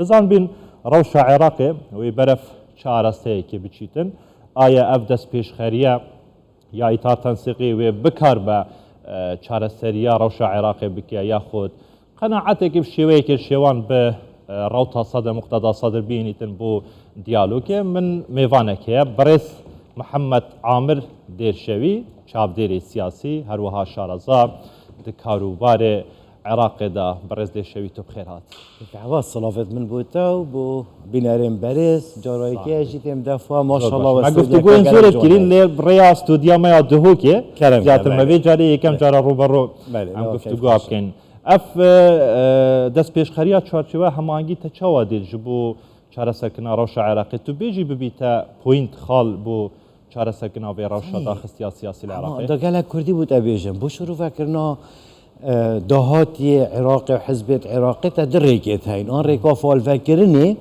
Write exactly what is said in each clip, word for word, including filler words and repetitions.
Bizanbîn rewşa Iraqê wê beref çi arasteyekê biçîtin? Aya ev destpêşxeriye ya Îtar Tensîqî wê bikarbe, e, çareseriya rewşa Iraqê bike, yaxud qenaetekê bi şêweyekê şêwan bi, e, rewta Sedr, Muqteda Sedr bihênîtin bo diyalogê? Min mêvanek heye, birêz Mihemed Amir Dêrşewî, çavdêrê siyasî, her wiha şareza di karûbarê Iraqê de. Birêz Dêrşewî, tu bi xêr hat. Ewa silavêt min bo te û bo bînerên berêz, carayekê Sağ ol. Jî têm defa. Zor Maşallah baş. Me we stûdiyeke guftûgoyên gelek zorê ciwan kirîn, heye. Lê rêya stûdiya me ya Duhokê. Kerem Ziyatir kerem, me belê. Vê carê yekem Belê. Cara rûberû Belê, em lewaqeyê guftûgoya xweş e. Bikeyn. Ev, e, e, destpêşxeriya çarçewe hemahengî te çawa dît ji bo çareserkirina rewşa Iraqê? Tu bêjî bibî te point xal bo çareserkirina vê rewşa Hey. Daxistiya siyasî li Ama Iraqê? Da gelek Kurdî bû te bêjin. Bo şirûvekirina, e, dahatiyê Iraqê û hizbêt Iraqê te du rêkêt heyn. An rêka falvekirinê,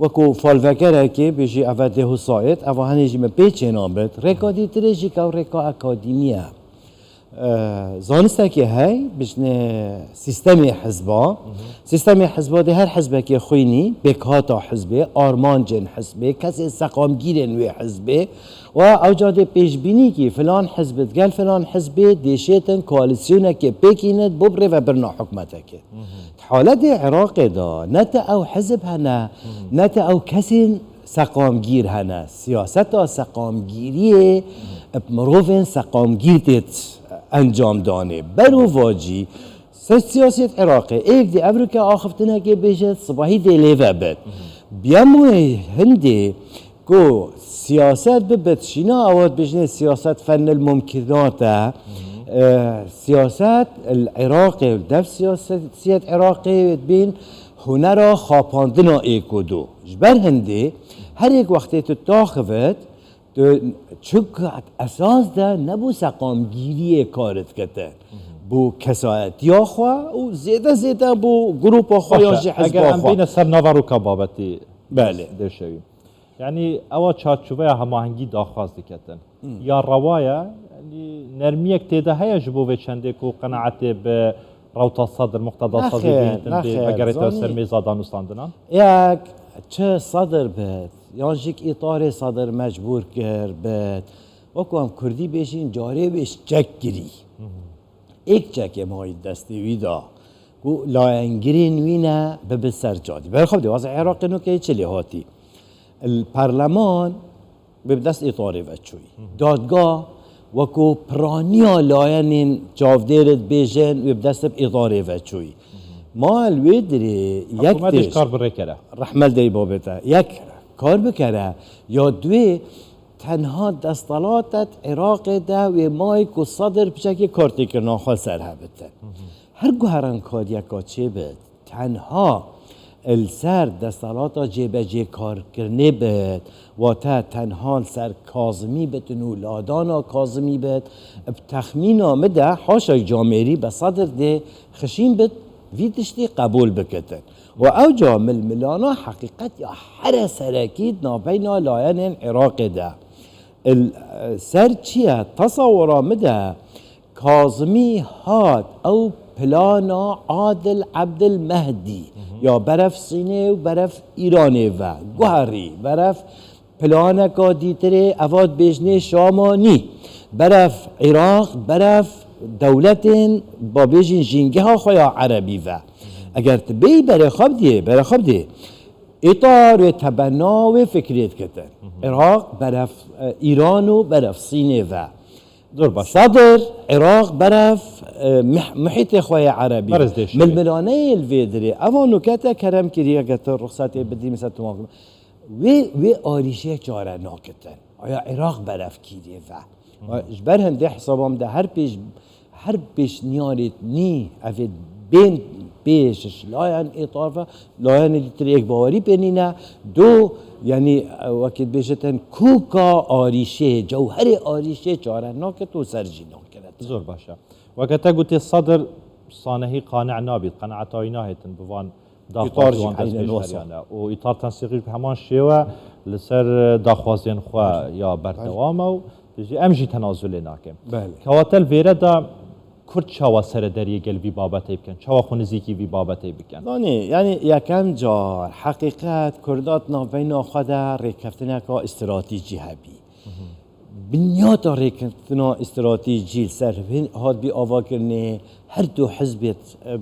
wekû falvekerekê bêjî eve dêhûsayêt, eva henê jî me pêçênan bit. Rêka dîtirê jî ke ew rêka akadîmî ye. E, zanistekê hey, bijne sîstemê hizba. Sîstemê hizba dê her hizbekê xwînî, pêkhata hizbê, armancên hizbê, kesên seqamgîrên wê hizbê. Û ew ca dê pêşbînî kî filan hizb digel filan hizbê dê şêtin koalîsyonekê pêkînit bo bi rêvebirina hikûmetekê. Di haletê Iraqê de ne te ew hizb hene, ne te ew kesên seqamgîr hene. Siyaseta seqamgîriyê bi mirovên seqamgîr têt encam danê. Berovajî se siyasiyet Iraqê êk dê evrike axiftinekê bêjit, sibahî dê lêve bit. Biyem wê hindê ku siyaset bibit şîna, ew dibêjinê siyaset fennil mumkinat e. E, siyaset li Iraqê, dev siyasiyet Iraqê dibên hunera xapandina êk û du. Ji ber hindê her êk wextê tu taxivit, tu çik esas de ne bo seqamgîriyê kar dikete. Bo kesayetiya xwe û zêde zêde bo grupa xwe Baş yan e, jî hizba eger em xwe. Bêne ser naveroka babetî Belê. Dêrşewî. Yanî ewa çarçoveya hemahengî daxwaz diketin. Hmm. Ya rewa ye, yanî nermiyek tê de heye ji bo vê çendê ku qenaetê bi rewta Sedr, Muqteda Sedrî Nexêr, bihêtin, bê nexêr, vegerête ser zanî- mêza danûstandinan? Yek, çi Sedr bit, yan jî îtarê Sedr mecbûr kir bit. Wekû em kurdî bêjîn, carê wê çek kirî. Mhm. Êk çekê mayî destê wî da ku layengirên wî ne bibi ser cadî. Berxwe bidê, wazê Iraqê nûkeyê çi lê hatî? Li perleman wê bi dest îtarê ve çûyî. Dadgah wekû piraniya layenên çavdêr dibêjin wê bi dest bi îtarê ve çûyî. Ma li wê dirê yek Hikûmetê têj- ji kar bi rê kere. Rehmet dey babê te. Yek kar bikere ya duê tenha desthilat et Iraqê de wê mayî ku Sedr piçekê kartêkirina xwe ser hev bitin. Her guherankariyeka çê bit, tenha li ser desthilata cêbecêkarkirinê bit, wate tenha li ser Kazimî bitin û ladana Kazimî bit, bi texmîna min de haşa camêrî be Sedr dê xişîn bit, vî tiştî qebûl bikitin. Û ew ca milmilana heqîqet ya here serekî di navbeyna layenên Iraqê de. Il, ser çi ye? Tesewura min de Kazimî hat ew plana Adil Ebdil Mehdî ya beref Sînê û beref Îranê ve guherî, beref planeka dîtirê, eva dibêjinê Şama nî, beref Iraq, beref dewletên, ba bêjin, jîngeha xwe ya erebî ve. Eger tu bêyî berê xwe bidiyê, berê xwe bidiyê, îtar wê tebenna wê fikrê dikitin. Iraq beref, e, Îran û beref Sînê ve. Zor baş. Sedr, Iraq beref, e, mih-, muhîtê xwe yê erebî. Berez dêşe. Milmilaneyê li vê dirê. Eva nûkete kerem kiriye, eger tu ruxsatê bidî, mesela tu wan. Wê, wê arîşê çare nakitin. Aya Iraq beref kîrê ve. Hı hı. Ji ber hindê hesaba min de her pêş, her pêşniyarê nî, evê bên pêş ji layen ê tarfe, layenê dîtir êk bawerî pê nîne. Do, yanî, wekî dibêjitin, kûka arîşê, cewherê arîşê çare naket û ser jî nakiret. Zor baş e. Weke te gotê Sedr sanehî qane nabît, qenaeta wî nahêtin bi van Îtar daxwaz jî wan eynen wisa. Destpêşxeriyane. Û Îtar Tensîqî bi heman şêwe li ser, e, daxwazên xwe ya berdewam e û jî em jî tenazulê nakin. Belê. Kewate li vêre de Kurd çawa serederiyê gel vî babetê bikin? Çawa xwe nizîkî vî babetê bikin? Zanî, yanî yekem car heqîqet Kurda di navbeyna xwe de rêkeftineka îstratejî hebî. Binyata rêkeftina îstratejî li ser hin hatbî avakirinê her du hizbêt, e,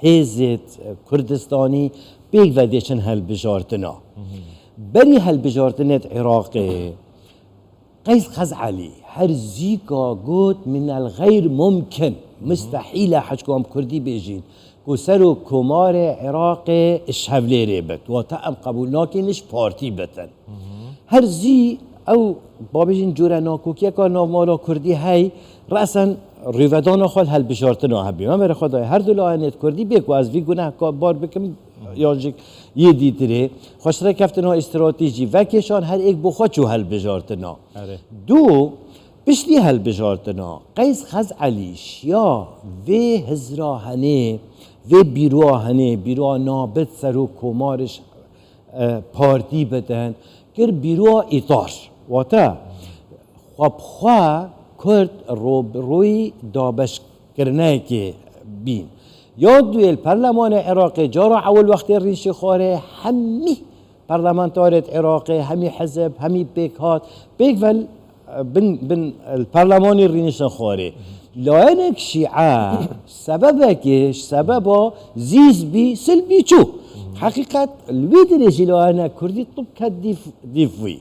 hêzêt, e, Kurdistanî pêk ve dê çin hilbijartina. Berî hilbijartinê di Iraqê Qeys Xez'elî her zîka got, "Min el xeyr mumkin, mustehîl e, hecku em kurdî bêjîn, ku serok komarê Iraqê ji Hevlêrê bit, wate em qebûl nakin ji partî bitin." Her zî ew, ba bêjin, cure nakokiyeka navmala kurdî hey, resen rêvedana xwe li hilbijartina hebî. Me berê xwe daye her du layenêt kurdî bê ku ez vî gunehka bar bikim, yan jî yê dîtirê, xwe ji rêkeftina îstratejî vekêşan, her êk bo xwe çû hilbijartina. Erê. Du, piştî hilbijartina, Qeys Xez'elî şiya vê hizra henê, vê bîroa henê, bîroa nabit serok komar ji, e, partî bidin, kir bîroa îtar. Wate, xwe bi xwe Kurd rû bi rûyî dabeşkirinekê bîn. Ya duyê li perlemanê Iraqê cara ewil wextê rînişî xwarê hemî parlamentarêt Iraqê, hemî hizib, hemî pêkhat, pêk ve bin, bin, li perlemanî rîniştin xwarê. Layenek şîe sebebekê, ji sebeba zîz bî, sil bî çû. Heqîqet, li wî dirê jî layenek kurdî tub ket dîf, dîf wî.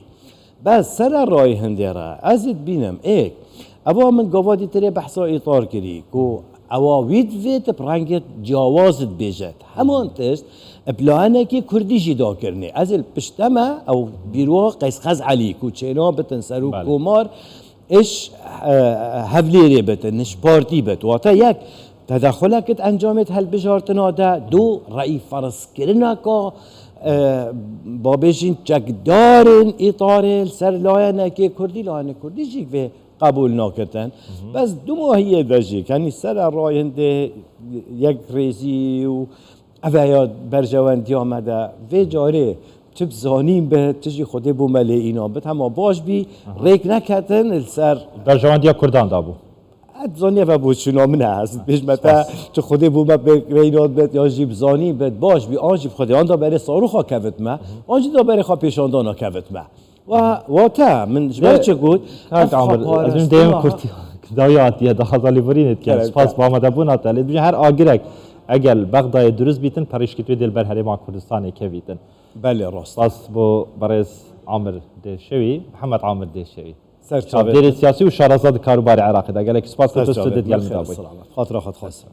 Bes sere rayê hindê re, ez ê dibînim, êk, eva min gava dîtirê behsa îtar kirî, ku ewa wî divê tu bi rengê ciyawaz dibêje. Heman tişt, bi layenekî kurdî jî dakirinê. Ez ê li pişt de me, ew bîroa Qeys Xez'elî, ku çêna bitin serok Belê. komar, iş, e, Hevlêrê bitin, iş partî bit. Wate yek, tedexulek di encamê di hilbijartina de, du, reyî ferzkirineka, e, ba bêjin çekdarên îtarê li ser layenekê kurdî, layenê kurdî jî vê qebûl nakitin. Bes du mahiyê de jî, kenî sere rayên dê yek rêzî û ev ya berjewendiya me de vê carê çi bi zanîn bit, çi jî Xwedê bo me lê înan bit, hema baş bî, rêk neketin li ser Berjewendiya Kurdan da bû. Ez zanî ve boçûna min e, ez bêjme te, Spas. Çi Xwedê bo me pêk ve înan bit, ya jî bi zanîn bit, baş bî, an jî bi Xwedê, an da berê saroxa kevit me, an jî da berê xwe pêşandana kevit me. Wa, wate, min ji ber çi got, Kak ev Amir, ez xweparastina bim dêyim kurtî, dawî hatiye, daxwaza lêborînê dikim. Kerem, Spas kerem. Bi amadebûna te. Lê dibêjim her agirek, eger Bexdayê durust bîtin, perişkît wê dê li ber herêma Kurdistanê kevîtin. Belê, rast. Spas bo berêz Amir Dêrşewî, Mihemed Amir Dêrşewî. Ser çavê. Çavdêrê siyasî û şareza di karûbarê Iraqê de. Gelek spas, Ser tu çavê. Stûdyo Min digel min xêr de bûyî. Selamet. Xatira xwe dixwazim.